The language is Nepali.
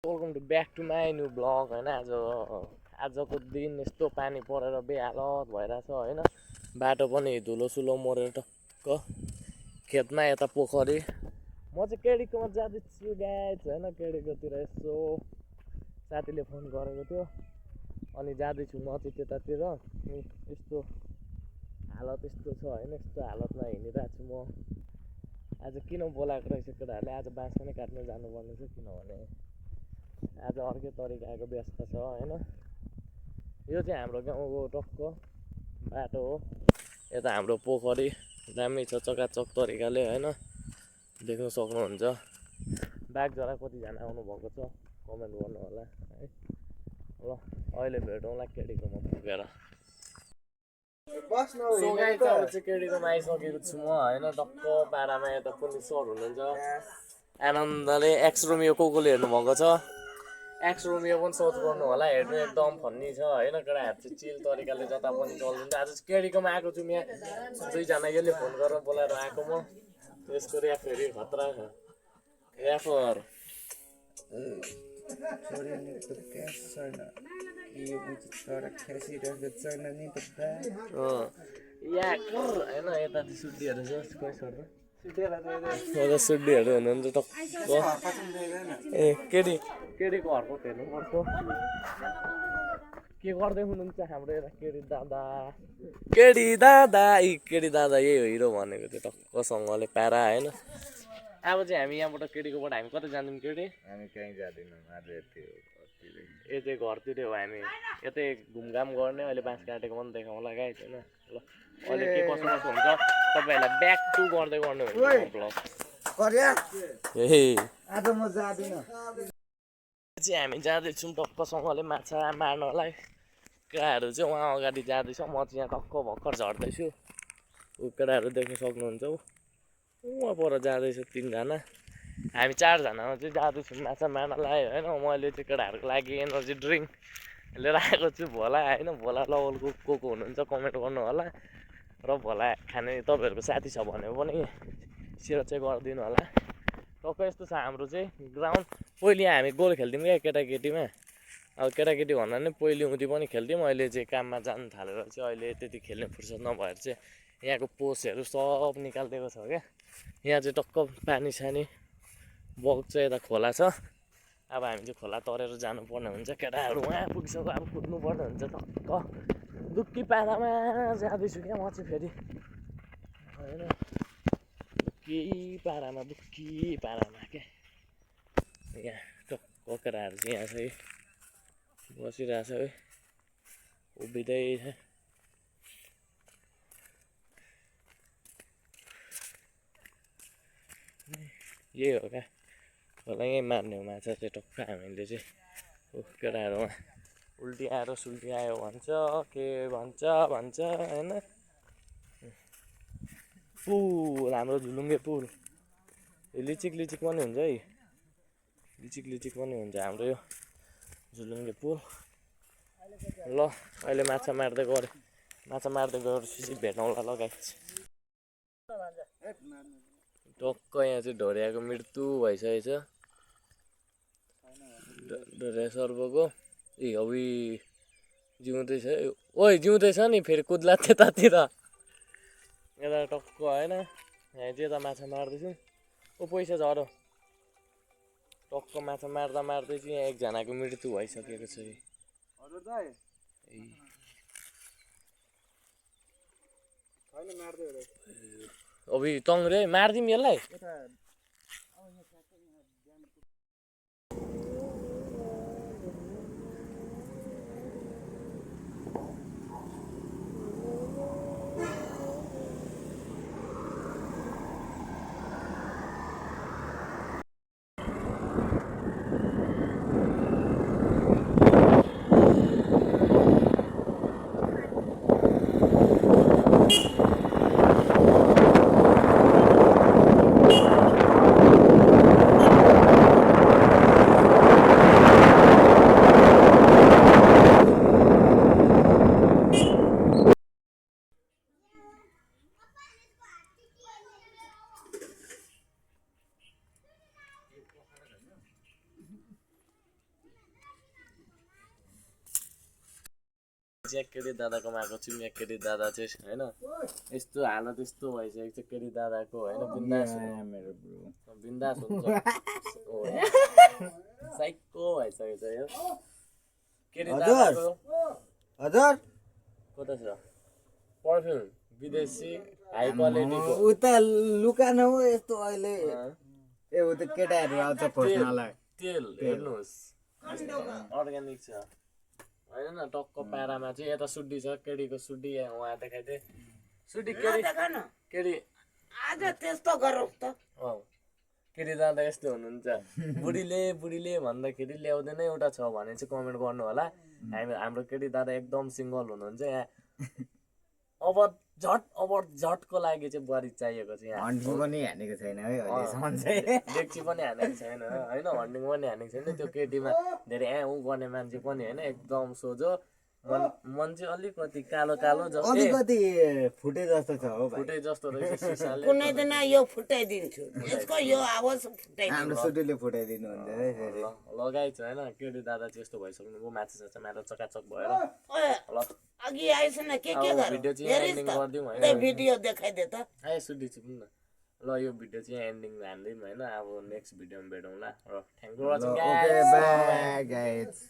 Welcome to back to my new blog होइन। आजको दिन यस्तो पानी परेर बेहालत भइरहेछ होइन। बाटो पनि धुलोसुलो मरेर टक्क खेतमा यता पोखरी। म चाहिँ केडीकोमा जाँदैछु गाइस होइन। केडीकोतिर यसो साथीले फोन गरेको थियो अनि जाँदैछु म चाहिँ त्यतातिर। यस्तो हालत यस्तो छ होइन। यस्तो हालतमा हिँडिरहेको छु म। आज किन बोलाएको रहेछ केटाहरूले, आज बाँस पनि काट्न जानुपर्ने छ किनभने आज अर्कै तरिकाको व्यस्त छ होइन। यो चाहिँ हाम्रो गाउँको टक्क बाटो हो। यता हाम्रो पोखरी दामी छ चकाचक तरिकाले होइन, देख्न सक्नुहुन्छ। बाघजरा कतिजना आउनुभएको छ कमेन्ट गर्नु होला है। ल अहिले भेटौँला केडीकोमा पुगेर। चाहिँ केडीकोमा आइसकेको छु म होइन। टक्क पारामा यता पनि सर हुनुहुन्छ आनन्दले। एक्स रोमियो कोले हेर्नुभएको छ, एक्स रोमियो पनि सर्च गर्नु होला, हेर्नु एकदम फन्नी छ होइन। केटाहरू चाहिँ चिल तरिकाले जता पनि चल्दिन्छ। आज चाहिँ केडीकोमा आएको छु यहाँ दुईजना, यसले फोन गरेर बोलाएर आएको म। त्यसको ऱ्याफेरी खतरा छ ऱ्याफर। होइन यता चाहिँ सुड्डीहरू छ सुड्डीहरू हुनुहुन्छ टक्क। ए केडीको हर्कत हेर्नुपर्छ के गर्दै हुनुहुन्छ हाम्रो यता केडी दादा। केडी दादा यही हो हिरो भनेको त्यो टक्कसँगले पारा होइन। अब चाहिँ हामी यहाँबाट केडीकोबाट हामी कतै जान्छौँ केडी? हामी कहीँ जाँदैनौँ आज यतै घरतिरै हो हामी। यतै घुमघाम गर्ने। अहिले बाँस काटेको पनि देखाउँला गाइस होइन। ल अहिले के कसो कसो हुन्छ तपाईँहरूलाई ब्याक टु गर्दै गर्नु हुन्छ ब्लग। आज म जाँदिनँ चाहिँ हामी जाँदैछौँ टक्कसँगले माछा मार्नलाई। केटाहरू चाहिँ उहाँ अगाडि जाँदैछ, म चाहिँ यहाँ टक्क भर्खर झर्दैछु। ऊ केटाहरू देख्न सक्नुहुन्छ उहाँ पर जाँदैछ तिनजना। हामी चारजनामा चाहिँ जाँदैछौँ माछा मार्नलाई होइन। मैले चाहिँ केटाहरूको लागि एनर्जी ड्रिङ्क लिएर आएको छु भोला होइन। भोला लेभलको को हुनुहुन्छ कमेन्ट गर्नु होला। र भोला खाने तपाईँहरूको साथी छ भने पनि सेयर चाहिँ गरिदिनु होला। टक्क यस्तो छ हाम्रो चाहिँ ग्राउन्ड। पहिले हामी गोल खेल्थ्यौँ क्या केटाकेटीमा। अब केटाकेटी भन्दा नि पहिले उति पनि खेल्थ्यौँ। अहिले चाहिँ काममा जानु थालेर चाहिँ अहिले त्यति खेल्ने फुर्सद नभएर चाहिँ यहाँको पोस्टहरू सब निकालिदिएको छ क्या। यहाँ चाहिँ टक्क पानी सानी बग्छ, यता खोला छ। अब हामी चाहिँ खोला तरेर जानुपर्ने हुन्छ। केटाहरू उहाँ पुगिसक्यो, अब कुद्नुपर्ने हुन्छ टक्क। दुक्की पारामा जाँदैछु क्या म चाहिँ फेरि होइन। दुक्की पारामा क्या यहाँ टक्क केटाहरू चाहिँ यहाँ चाहिँ बसिरहेछ है, उभिँदै छ। यही हो क्या होला यहीँ मार्ने हो माछा चाहिँ टक्क। हामीले चाहिँ केटाहरूमा उल्टी आएर सुल्टी आयो भन्छ के भन्छ होइन। पुल हाम्रो झुलुङ्गे पुल लिचिक पनि हुन्छ है। लिचिक पनि हुन्छ हाम्रो यो झुलुङ्गे पुल। ल अहिले माछा मार्दै गएपछि भेटौँला लगाइन्छ। टक्क यहाँ चाहिँ ढोरियाको मृत्यु भइसकेछ। ढोरिया सर्पको ए हबी जिउँदैछ। ओइ जिउँदैछ नि फेरि कुद्ला त्यतातिर यता टक्क होइन। यहाँ चाहिँ यता माछा मार्दैछौँ। ओ पैसा झरो टक्क माछा मार्दै चाहिँ यहाँ एकजनाको मृत्यु भइसकेको छ। अबि तङ्ग्रे मारिदिउँ यसलाई। चाहिँ केटी दादाकोमा आएको छु यहाँ केटी दादा चाहिँ होइन यस्तो हालत यस्तो भइसकेको छ केटी दादाको होइन मेरो ब्रो बिन्दास हुन्छ साइको भइसकेको छ यो केटी दादाको हजुर कता छ पर्फ्युम विदेशी हाई क्वालिटीको उता लुकान हो यस्तो अहिले ए उ त केटाहरू आउँछ खोज्नलाई तेल हेर्नुहोस् अर्ग्यानिक छ होइन न टक्क पारामा चाहिँ यता सुड्डी छ केटीको सुड्डी उहाँ देखाइदिए सुड्डी केटी आज त्यस्तो गरौँ त केटी दादा यस्तो हुनुहुन्छ बुढीले भन्दाखेरि ल्याउँदैन एउटा छ भने चाहिँ कमेन्ट गर्नु होला हाम्रो केटी दादा एकदम सिङ्गल हुनुहुन्छ यहाँ अब झटको लागि चाहिँ बुहारी चाहिएको छ यहाँ हन्डी पनि हानेको छैन है अहिलेसम्म चाहिँ डेक्ची पनि हानेको छैन होइन हन्डिङ पनि हानेको छैन त्यो केटीमा धेरै ऊ गर्ने मान्छे पनि होइन एकदम सोझो मन चाहिँ अलिकति कालो जस्तो अलिकति फुटे जस्तो छ हो भाइ फुटे जस्तो रहेछ सिसाले कुनै दिन यो फुटाइदिन्छु यसको यो आवाज हाम्रो फुटाइदिन्छु सुटीले फुटाइदिनु हुन्छ है फेरि लगाइछ होइन केटी दादा चाहिँ यस्तो भइसक्नु भयो माथि माथि चकाचक भएर ल अघि आएछ न के भिडियो गरौँ चाहिँ एन्डिङ गरिदिउँ त्यो होइन भिडियो देखाइदे त आए सुडी चाहिँ न ल यो भिडियो चाहिँ एन्डिङ हान्दिउँ होइन अब नेक्स्ट भिडियोमा भेटौँला र thank you for watching okay bye guys